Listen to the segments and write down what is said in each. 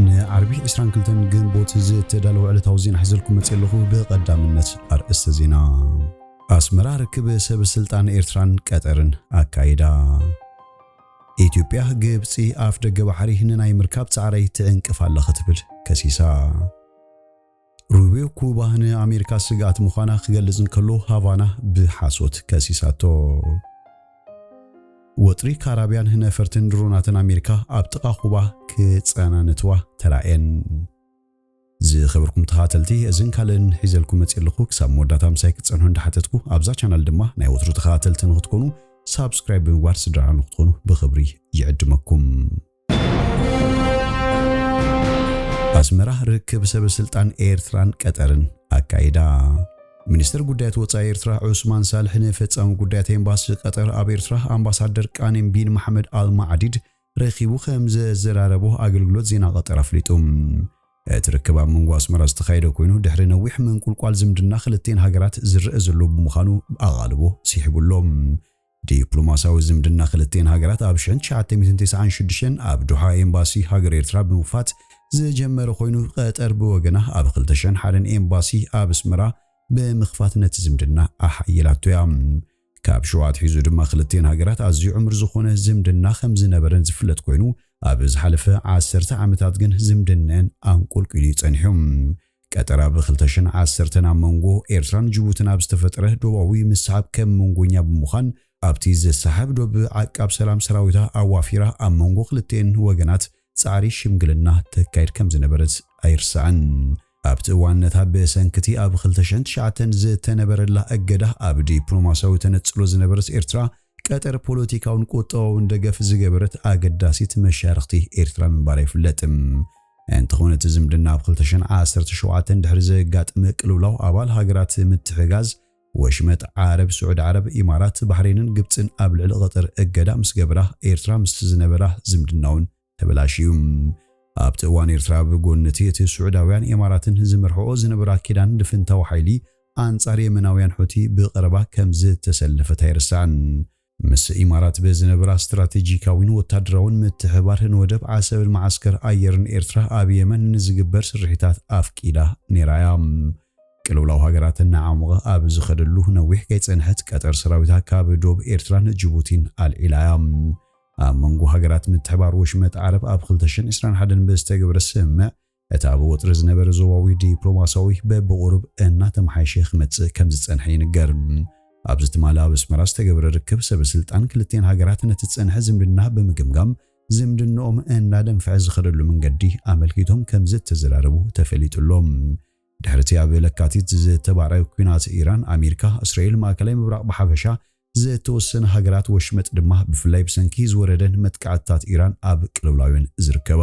ንዓርቢ ዕስራን ክልተን ግንቦት ዝተዳለወ ዕለታዊ ዜና ሒዘልኩም መፅእ ኣለኹ። ብቐዳምነት ኣርእስተ ዜና። ኣስመራ ርክብ ሰብ ስልጣን ኤርትራን ቀጠርን ኣካይዳ። ኢትዮጵያ ግብፂ ኣፍ ደገ ባሕሪ ንናይ ምርካብ ፃዕረይ ትዕንቅፍ ኣላ ክትብል ከሲሳ። ሩቢዮ ኩባ ንኣሜሪካ ስግኣት ምዃና ክገልጽ እንከሎ ሃቫና ብሓሶት ከሲሳቶ። ወጥሪ ካራብያን ነፈርትን ድሮናትን ኣሜሪካ ኣብ ጥቓ ኩባ ክጸናንትዋ ተራእየን። ዝኸበርኩም ተኸታተልቲ፣ እዝን ካልእን ሒዘልኩም መጽእ ኣለኹ። ክሳብ መወዳእታ ምሳይ ክትጸንሑ እንዳሓተትኩ፣ ኣብዛ ቻናል ድማ ናይ ወትሩ ተኸታተልቲ ንክትኮኑ ሳብስክራይብ ብምግባር ስድራ ንክትኮኑ ብኽብሪ ይዕድመኩም። ኣስመራ ርክብ ሰብ ስልጣን ኤርትራን ቀጠርን ኣካይዳ። ሚኒስትር ጉዳያት ወጻኢ ኤርትራ ዑስማን ሳልሕ ንፈጻሚ ጉዳያት ኤምባሲ ቀጠር ኣብ ኤርትራ ኣምባሳደር ቃኔም ቢን መሓመድ ኣልማዕዲድ ረኺቡ ከም ዘዘራረቦ ኣገልግሎት ዜና ቀጠር ኣፍሊጡ። እቲ ርክብ ኣብ መንጎ ኣስመራ ዝተኻየደ ኮይኑ፣ ድሕሪ ነዊሕ ምንቁልቋል ዝምድና ክልቴን ሃገራት ዝረአ ዘሎ ብምዃኑ ኣቓልቦ ስሒቡ ኣሎ። ዲፕሎማሲያዊ ዝምድና ክልቴን ሃገራት ኣብ ሽሕን ትሽዓተ ሚእትን ተስዓን ሽዱሽተን ኣብ ዶሓ ኤምባሲ ሃገር ኤርትራ ብምኽፋት ዝጀመረ ኮይኑ፣ ቀጠር ብወገና ኣብ ክልተ ሽሕን ሓደን ኤምባሲ ኣብ ኣስመራ ብምኽፋት ነቲ ዝምድና ኣሓይላቶ እያ። ካብ ሸዋ ኣትሒዙ ድማ ክልቴን ሃገራት ኣዝዩ ዕሙር ዝኾነ ዝምድና ከም ዝነበረን ዝፍለጥ ኮይኑ፣ ኣብ ዝሓለፈ ዓሰርተ ዓመታት ግን ዝምድነን ኣንቆልቂሉ እዩ ጸኒሑ። ቀጠር ኣብ ክልተ ሽሕን ዓሰርተን ኣብ መንጎ ኤርትራን ጅቡትን ኣብ ዝተፈጠረ ዶባዊ ምስሓብ ከም መንጎኛ ብምዃን፣ ኣብቲ ዝሰሓብ ዶብ ዓቃብ ሰላም ሰራዊታ ኣዋፊራ ኣብ መንጎ ክልቴን ወገናት ጻዕሪ ሽምግልና ተካይድ ከም ዝነበረት ኣይርሳዕን። ኣብቲ እዋን ነታ ብሰንክቲ ኣብ ክልተ ሽሕን ትሽዓተን ዝተነበረላ እገዳ ኣብ ዲፕሎማሲያዊ ተነጽሎ ዝነበረት ኤርትራ፣ ቀጠር ፖለቲካውን ቁጠባውን ደገፍ ዝገበረት ኣገዳሲት መሻርኽቲ ኤርትራ ምንባራ ይፍለጥ። እንተኾነ እቲ ዝምድና ኣብ ክልተ ሽሕን ዓሰርተ ሸውዓተን ድሕሪ ዘጋጠመ ቅልውላው ኣባል ሃገራት ምትሕጋዝ ወሽመጥ ዓረብ፣ ስዑድ ዓረብ፣ ኢማራት፣ ባሕሬንን ግብጽን ኣብ ልዕሊ ቀጠር እገዳ ምስ ገብራ፣ ኤርትራ ምስቲ ዝነበራ ዝምድና እውን ተበላሽዩ። ኣብቲ እዋን ኤርትራ ብጎኒ እቲ፣ እቲ ስዑዳውያን ኢማራትን ዝመርሕኦ ዝነበራ ኪዳን ልፍንታዊ ሓይሊ ኣንጻር የመናውያን ሑቲ ብቐረባ ከም ዝተሰለፈት ኣይርሳዕን። ምስ ኢማራት ብዝነበራ ስትራቴጂካዊን ወታደራውን ምትሕባር ንወደብ ዓሰብን መዓስከር ኣየርን ኤርትራ ኣብ የመን ንዝግበር ስርሒታት ኣፍቂዳ ነይራ እያ። ቅልውላው ሃገራት እናዓሞቐ ኣብ ዝኸደሉ ነዊሕ ከይጸንሐት ቀጠር ሰራዊታ ካብ ዶብ ኤርትራን ጅቡቲን ኣልዒላ እያ። ኣብ መንጎ ሃገራት ምትሕባር ወሽመጥ ዓረብ ኣብ ክልተ ሽሕን ዕስራን ሓደን ብዝተገብረ ስምምዕ፣ እቲ ኣብ ወጥሪ ዝነበረ ዞባዊ ዲፕሎማሲያዊ በብቑሩብ እናተመሓየሸ ክመጽእ ከም ዝጸንሐ ይንገር። ኣብዚ ትማሊ ኣብ ኣስመራ ዝተገብረ ርክብ ሰብ ስልጣን ክልቴን ሃገራት ነቲ ዝጸንሐ ዝምድና ብምግምጋም፣ ዝምድንኦም እናደንፍዐ ዝኸደሉ መንገዲ ኣመልኪቶም ከም ዝተዘራረቡ ተፈሊጡ ኣሎ። ድሕሪ እቲ ኣብ ለካቲት ዝተባዕረ ኲናት ኢራን፣ ኣሜሪካ፣ እስራኤል፣ ማእከላይ ምብራቕ ብሓፈሻ፣ ዝተወሰነ ሃገራት ወሽመጥ ድማ ብፍላይ ብሰንኪ ዝወረደን መጥቃዕትታት ኢራን ኣብ ቅልውላውን ዝርከባ።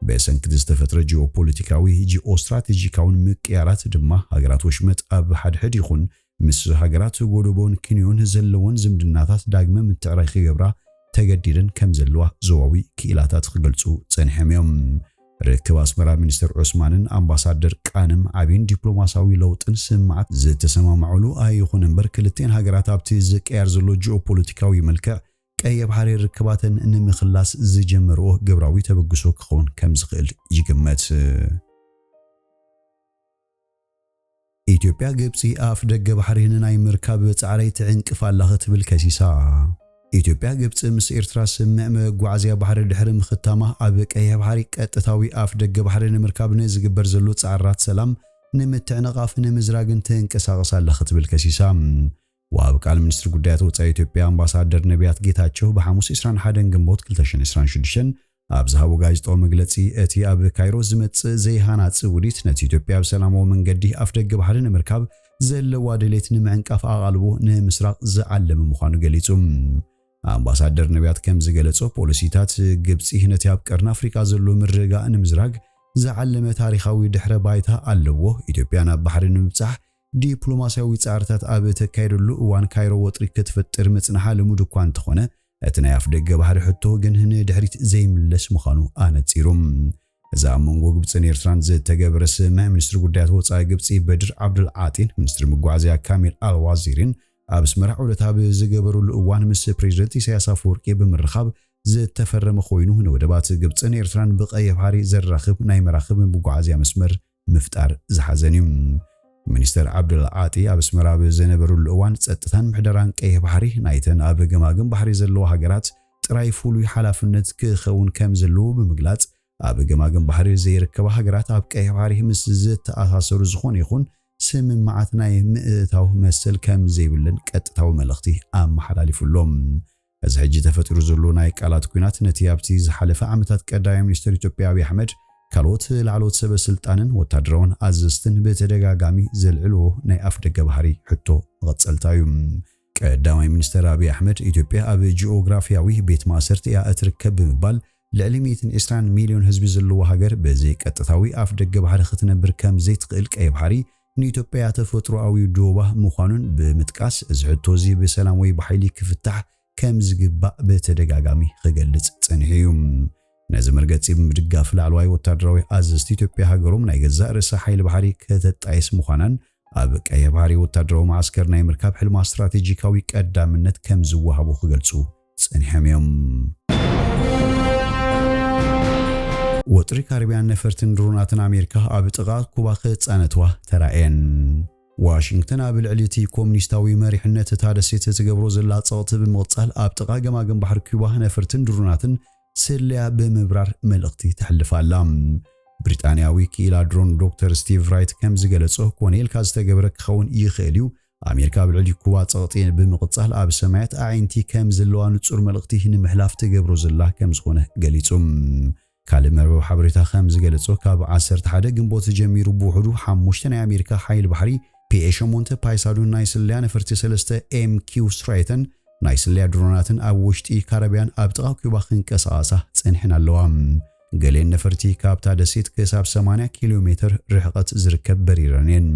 ብሰንኪ ዝተፈጥረ ጂኦፖለቲካዊ፣ ጂኦስትራቴጂካውን ምቅያራት ድማ ሃገራት ወሽመጥ ኣብ ሓድሕድ ይኹን ምስ ሃገራት ጎደቦን ክንዮን ዘለወን ዝምድናታት ዳግመ ምትዕራይ ክገብራ ተገዲደን ከም ዘለዋ ዞባዊ ክኢላታት ክገልጹ ጸኒሖም እዮም። ርክብ ኣስመራ ሚኒስትር ዑስማንን ኣምባሳደር ቃንም ዓቢን ዲፕሎማሲያዊ ለውጥን ስምዓት ዝተሰማምዓሉ ኣይኹን እምበር፣ ክልቴን ሃገራት ኣብቲ ዝቀያር ዘሎ ጂኦፖለቲካዊ መልክዕ ቀይሕ ባሕሪ ርክባተን ንምኽላስ ዝጀመርኦ ግብራዊ ተበግሶ ክኸውን ከም ዝኽእል ይግመት። ኢትዮጵያ ግብጺ ኣፍ ደገ ባሕሪ ንናይ ምርካብ ጻዕረይ ትዕንቅፍ ኣላ ክትብል ከሲሳ። ኢትዮጵያ ግብጺ ምስ ኤርትራ ስምምዕ መጓዓዝያ ባሕሪ ድሕሪ ምኽታማ፣ ኣብ ቀይሕ ባሕሪ ቀጥታዊ ኣፍ ደገ ባሕሪ ንምርካብ ንዝግበር ዘሎ ጻዕርታት ሰላም ንምትዕንቓፍ ንምዝራግን ትንቀሳቐስ ኣላ ክትብል ከሲሳ። ወሃቢ ቃል ሚኒስትሪ ጉዳያት ወጻኢ ኢትዮጵያ ኣምባሳደር ነቢያት ጌታቸው ብሓሙስ ዕስራን ሓደን ግንቦት ክልተ ሽሕን ዕስራን ሽዱሽተን ኣብ ዝሃቦ ጋዜጣዊ መግለጺ፣ እቲ ኣብ ካይሮ ዝመጽእ ዘይሃናጺ ውዲት ነቲ ኢትዮጵያ ብሰላማዊ መንገዲ ኣፍ ደገ ባሕሪ ንምርካብ ዘለዋ ድሌት ንምዕንቃፍ ኣቓልቦ ንምስራቕ ዝዓለመ ምዃኑ ገሊጹ። ኣምባሳደር ነቢያት ከም ዝገለጾ፣ ፖሊሲታት ግብጺ ነቲ ኣብ ቀርኒ ኣፍሪቃ ዘሎ ምርግጋእ ንምዝራግ ዝዓለመ ታሪኻዊ ድሕረ ባይታ ኣለዎ። ኢትዮጵያ ናብ ባሕሪ ንምብጻሕ ዲፕሎማሲያዊ ጻዕርታት ኣብ እተካየደሉ እዋን፣ ካይሮ ወጥሪ ክትፈጥር ምጽንሓ ልሙድ እኳ እንተኾነ፣ እቲ ናይ ኣፍ ደገ ባሕሪ ሕቶ ግን ንድሕሪት ዘይምለስ ምዃኑ ኣነጺሩ። እዚ ኣብ መንጎ ግብጽን ኤርትራን ዝተገብረ ስምምዕ፣ ሚኒስትሪ ጉዳያት ወጻኢ ግብጺ በድር ዓብዱል ዓጢን ሚኒስትሪ መጓዓዝያ ካሚል ኣልዋዚሪን ኣብ ኣስመራ ዑደት ኣብ ዝገበሩሉ እዋን፣ ምስ ፕሬዚደንት ኢሳያስ ኣፈወርቂ ብምርኻብ ዝተፈረመ ኮይኑ፣ ንወደባት ግብጽን ኤርትራን ብቀይሕ ባሕሪ ዘራኽብ ናይ መራኽብ መጓዓዝያ መስመር ምፍጣር ዝሓዘን እዩ። ሚኒስተር ዓብደል ዓጢ ኣብ ኣስመራ ኣብ ዝነበሩሉ እዋን፣ ጸጥታን ምሕደራን ቀይሕ ባሕሪ ናይተን ኣብ ገማግም ባሕሪ ዘለዋ ሃገራት ጥራይ ፍሉይ ሓላፍነት ክኸውን ከም ዘለዎ ብምግላጽ፣ ኣብ ገማግም ባሕሪ ዘይርከባ ሃገራት ኣብ ቀይሕ ባሕሪ ምስ ዝተኣሳሰሩ ዝኾነ ይኹን ስምምዓት ናይ ምእታው መሰል ከም ዘይብለን ቀጥታዊ መልእኽቲ ኣመሓላሊፉሎም። እዚ ሕጂ ተፈጢሩ ዘሎ ናይ ቃላት ኲናት ነቲ ኣብቲ ዝሓለፈ ዓመታት ቀዳማይ ሚኒስተር ኢትዮጵያ ኣብይ ኣሕመድ፣ ካልኦት ላዕለዎት ሰበ ስልጣንን ወታደራውን ኣዘዝትን ብተደጋጋሚ ዘልዕልዎ ናይ ኣፍደገ ባሕሪ ሕቶ መቐጸልታ እዩ። ቀዳማይ ሚኒስተር ኣብይ ኣሕመድ፣ ኢትዮጵያ ኣብ ጂኦግራፊያዊ ቤት ማእሰርቲ እያ እትርከብ ብምባል፣ ልዕሊ ሚእትን ዕስራን ሚልዮን ህዝቢ ዘለዋ ሃገር ብዘይ ቀጥታዊ ኣፍደገ ባሕሪ ክትነብር ከም ዘይትኽእል፣ ቀይ ባሕሪ ንኢትዮጵያ ተፈጥሮኣዊ ዶባ ምዃኑን ብምጥቃስ፣ እዚ ሕቶ እዚ ብሰላም ወይ ብሓይሊ ክፍታሕ ከም ዝግባእ ብተደጋጋሚ ክገልጽ ጸኒሑ እዩ። ነዚ መርገጺ ብምድጋፍ፣ ላዕለዋይ ወታደራዊ ኣዘዝቲ ኢትዮጵያ፣ ሃገሮም ናይ ገዛእ ርእሳ ሓይሊ ባሕሪ ከተጣይስ ምዃናን ኣብ ቀይሕ ባሕሪ ወታደራዊ መዓስከር ናይ ምርካብ ሕልማ ስትራቴጂካዊ ቀዳምነት ከም ዝወሃቦ ክገልጹ ጸኒሖም እዮም። ወጥሪ ካሪብያን ነፈርትን ድሮናትን ኣሜሪካ ኣብ ጥቓ ኩባ ክጻነትዋ ተራእየን። ዋሽንግተን ኣብ ልዕሊ እቲ ኮሙኒስታዊ መሪሕነት እታ ደሴት እትገብሮ ዘላ ጸቕጢ ብምቕጻል፣ ኣብ ጥቓ ገማግም ባሕሪ ኩባ ነፈርትን ድሮናትን ስለያ ብምብራር መልእኽቲ ተሕልፍ ኣላ። ብሪጣንያዊ ክኢላ ድሮን ዶክተር ስቲቭ ራይት ከም ዝገለጾ፣ ኮነ ኢልካ ዝተገብረ ክኸውን ይኽእል እዩ። ኣሜሪካ ኣብ ልዕሊ ኩባ ጸቕጢ ብምቕጻል፣ ኣብ ሰማያት ኣዒንቲ ከም ዘለዋ ንጹር መልእኽቲ ንምሕላፍ ትገብሮ ዘላ ከም ዝኾነ ገሊጹ። ካልእ መርበብ ሓበሬታ ከም ዝገለጾ፣ ካብ ዓሰርተ ሓደ ግንቦት ጀሚሩ ብውሕዱ ሓሙሽተ ናይ ኣሜሪካ ሓይሊ ባሕሪ፣ ፒኤ ሸሞንተ ፓይሳዱን ናይ ስለያ ነፈርቲ ሰለስተ ኤም ኪው ስትራይተን ናይ ስለያ ድሮናትን ኣብ ውሽጢ ካረብያን ኣብ ጥቓ ኩባ ክንቀሳቐሳ ጸኒሐን ኣለዋ። ገሌን ነፈርቲ ካብታ ደሴት ክሳብ ሰማንያ ኪሎ ሜትር ርሕቐት ዝርከብ በሪረን እየን።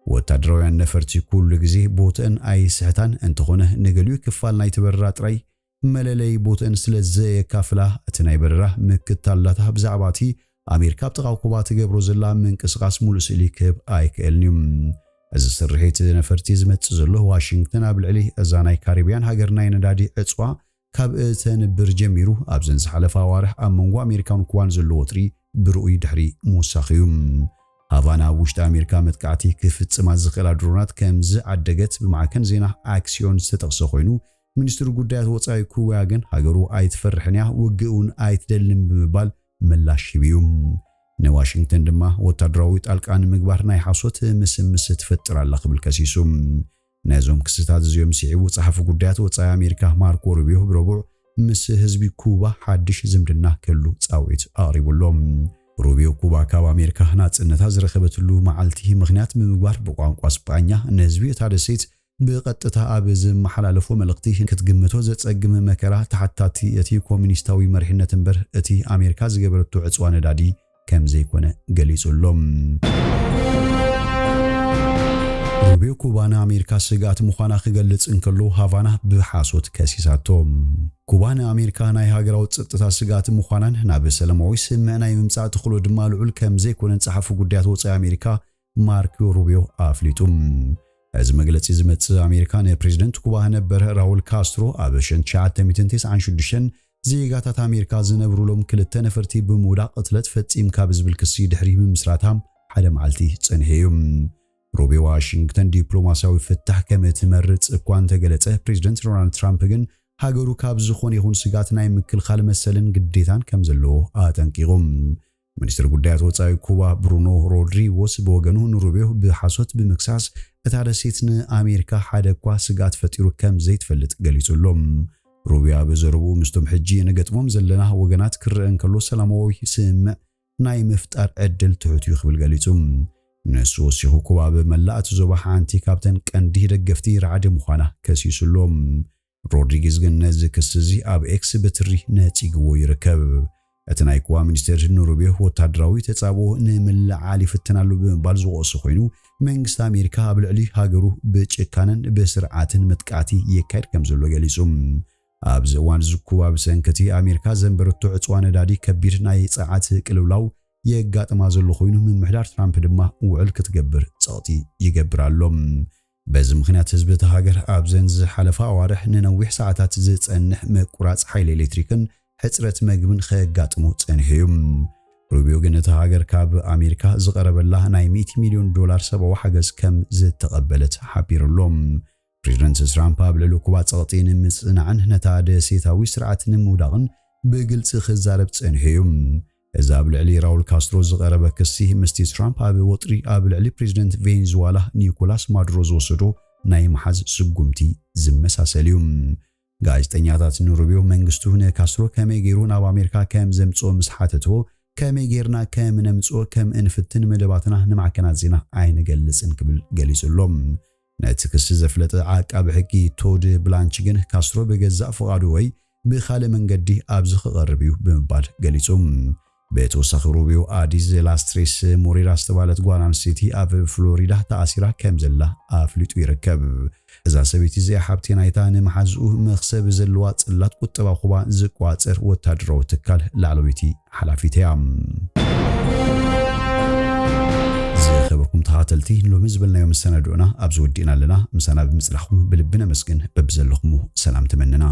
ወታደራውያን ነፈርቲ ኩሉ ግዜ ቦትአን ኣይስሕታን፣ እንተኾነ ንገሊኡ ክፋል ናይቲ በረራ ጥራይ መለለዪ ቦትአን ስለ ዘየካፍላ፣ እቲ ናይ በረራ ምክትታል ዳታ ብዛዕባ እቲ ኣሜሪካ ኣብ ጥቓ ኩባ ትገብሮ ዘላ ምንቅስቓስ ሙሉእ ስእሊ ክህብ ኣይክእልን እዩ። እዚ ስርሒት ነፈርቲ ዝመጽእ ዘሎ፣ ዋሽንግተን ኣብ ልዕሊ እዛ ናይ ካሪብያን ሃገር ናይ ነዳዲ ዕጽዋ ካብ እተንብር ጀሚሩ፣ ኣብዘን ዝሓለፋ ኣዋርሕ ኣብ መንጎ ኣሜሪካን ኩባን ዘሎ ወጥሪ ብርኡይ ድሕሪ ምውሳኽ እዩ። ሃቫና ኣብ ውሽጢ ኣሜሪካ መጥቃዕቲ ክፍጽማ ዝኽእላ ድሮናት ከም ዝዓደገት ብማዕከን ዜና ኣክሲዮን ዝተጠቕሰ ኮይኑ፣ ሚኒስትሪ ጉዳያት ወጻኢ ኩባ ግን ሃገሩ ኣይትፈርሕን እያ፣ ውግእ እውን ኣይትደልን ብምባል ምላሽ ሂቡ እዩ። ንዋሽንግተን ድማ ወታደራዊ ጣልቃ ንምግባር ናይ ሓሶት ምስምስ ትፈጥር ኣላ ክብል ከሲሱ። ነዞም ክስታት እዚኦም ስዒቡ፣ ጸሓፊ ጉዳያት ወጻኢ ኣሜሪካ ማርኮ ሩቢዮ ብረቡዕ ምስ ህዝቢ ኩባ ሓድሽ ዝምድና ክህሉ ጻውዒት ኣቕሪቡሎም። ሩቢዮ፣ ኩባ ካብ ኣሜሪካ ናጽነታ ዝረኸበትሉ መዓልቲ ምኽንያት ብምግባር፣ ብቋንቋ ስጳኛ ንህዝቢ እታ ደሴት ብቐጥታ ኣብ ዝመሓላለፎ መልእኽቲ፣ ክትግምቶ ዘጸግም መከራ ተሓታቲ እቲ ኮሙኒስታዊ መሪሕነት እምበር፣ እቲ ኣሜሪካ ዝገበረቶ ዕጽዋ ነዳዲ ከም ዘይኮነ ገሊጹ ኣሎ። ሩቢዮ፣ ኩባ ንኣሜሪካ ስግኣት ምዃና ክገልጽ እንከሎ፣ ሃቫና ብሓሶት ከሲሳቶ። ኩባ ንኣሜሪካ ናይ ሃገራዊ ጸጥታ ስግኣት ምዃናን ናብ ሰላማዊ ስምምዕ ናይ ምምጻእ ተኽእሎ ድማ ልዑል ከም ዘይኮነን ጸሓፊ ጉዳያት ወጻኢ ኣሜሪካ ማርኮ ሩቢዮ ኣፍሊጡ። እዚ መግለጺ ዝመጽእ፣ ኣሜሪካ ንፕሬዚደንት ኩባ ነበር ራውል ካስትሮ ኣብ ሸንትሽዓተ ሚእትን ተስዓን ሽዱሽተን ዜጋታት ኣሜሪካ ዝነብሩሎም ክልተ ነፈርቲ ብምውዳቕ ቅትለት ፈጺምካ ብዝብል ክሲ ድሕሪ ምምስራታ ሓደ መዓልቲ ጸኒሑ እዩ። ሩቢዮ፣ ዋሽንግተን ዲፕሎማሲያዊ ፍታሕ ከም እትመርጽ እኳ እንተገለጸ፣ ፕሬዚደንት ዶናልድ ትራምፕ ግን ሃገሩ ካብ ዝኾነ ይኹን ስጋት ናይ ምክልኻል መሰልን ግዴታን ከም ዘለዎ ኣጠንቂቑ። ሚኒስትሪ ጉዳያት ወጻኢ ኩባ ብሩኖ ሮድሪጎስ ብወገኑ፣ ንሩቢዮ ብሓሶት ብምክሳስ፣ እታ ደሴት ንኣሜሪካ ሓደ እኳ ስግኣት ፈጢሩ ከም ዘይትፈልጥ ገሊጹ ኣሎ። ሩቢዮ ኣብ ዘረብኡ፣ ምስቶም ሕጂ ንገጥሞም ዘለና ወገናት ክረአ እንከሎ፣ ሰላማዊ ስምምዕ ናይ ምፍጣር ዕድል ትሑት እዩ ክብል ገሊጹ። ንሱ ወሲኹ፣ ኩባ ኣብ መላእ እቲ ዞባ ሓንቲ ካብተን ቀንዲ ደገፍቲ ራዕዲ ምዃና ከሲሱ ኣሎ። ሮድሪጊዝ ግን ነዚ ክሲ እዚ ኣብ ኤክስ ብትሪ ነጺግዎ ይርከብ። እቲ ናይ ኩባ ሚኒስቴር ንሩቢዮ ወታደራዊ ተጻብኦ ንምልዓል ይፍትን ኣሎ ብምባል ዝወቀሶ ኮይኑ፣ መንግስቲ ኣሜሪካ ኣብ ልዕሊ ሃገሩ ብጭካነን ብስርዓትን መጥቃዕቲ የካይድ ከም ዘሎ ገሊጹ። ኣብዚ እዋን እዚ ኩባ ብሰንኪ እቲ ኣሜሪካ ዘንበረቶ ዕጽዋ ነዳዲ ከቢድ ናይ ጸዓት ቅልውላው የጋጥማ ዘሎ ኮይኑ፣ ምምሕዳር ትራምፕ ድማ ውዕል ክትገብር ጸቕጢ ይገብር ኣሎ። በዚ ምኽንያት ህዝቢ እታ ሃገር ኣብዘን ዝሓለፋ ኣዋርሕ ንነዊሕ ሰዓታት ዝጸንሕ ምቁራጽ ሓይሊ ኤሌክትሪክን ሕጽረት መግብን ከጋጥሞ ጸኒሑ እዩ። ሩቢዮ ግን እታ ሃገር ካብ ኣሜሪካ ዝቐረበላ ናይ ሚእቲ ሚልዮን ዶላር ሰብኣዊ ሓገዝ ከም ዝተቐበለት ሓቢሩ ኣሎ። ፕሬዚደንት ትራምፕ ኣብ ልዕሊ ኩባ ጸቕጢ ንምጽናዕን ነታ ደሴታዊ ስርዓት ንምውዳቕን ብግልጺ ክዛረብ ጸኒሑ እዩ። እዚ ኣብ ልዕሊ ራውል ካስትሮ ዝቐረበ ክሲ ምስቲ ትራምፕ ኣብ ወጥሪ ኣብ ልዕሊ ፕሬዚደንት ቬንዙዋላ ኒኮላስ ማዱሮ ዝወሰዶ ናይ ምሓዝ ስጉምቲ ዝመሳሰል እዩ። ጋዜጠኛታት ንሩቢዮ መንግስቱ ንካስትሮ ከመይ ገይሩ ናብ ኣሜሪካ ከም ዘምጽኦ ምስ ሓተትዎ፣ ከመይ ጌርና ከም ነምጽኦ ከም እንፍትን መደባትና ንማዕከናት ዜና ኣይንገልጽን ክብል ገሊጹ ኣሎ። ነቲ ክሲ ዘፍለጠ ዓቃቢ ሕጊ ቶድ ብላንች ግን ካስትሮ ብገዛእ ፍቓዱ ወይ ብኻልእ መንገዲ ኣብዚ ክቐርብ እዩ ብምባል ገሊጹ። ብተወሳኺ ሩቢዮ ኣዲዝ ላስትሬስ ሞሬራ ዝተባህለት ጓል ኣንስተይቲ ኣብ ፍሎሪዳ ተኣሲራ ከም ዘላ ኣፍሊጡ ይርከብ። እዛ ሰበይቲ እዚኣ ሓብቲ ናይታ ንመሓዝኡ መኽሰብ ዘለዋ ጽላት ቁጠባ ኩባ ዝቋጸር ወታደራዊ ትካል ላዕለወይቲ ሓላፊት እያ። ዝኸበርኩም ተኸታተልቲ፣ ሎሚ ዝበልናዮ መሰናድኦና ኣብዚ ወዲእና ኣለና። ምሳና ብምጽናሕኩም ብልቢ ነመስግን። በብዘለኹሙ ሰላም ትመንና።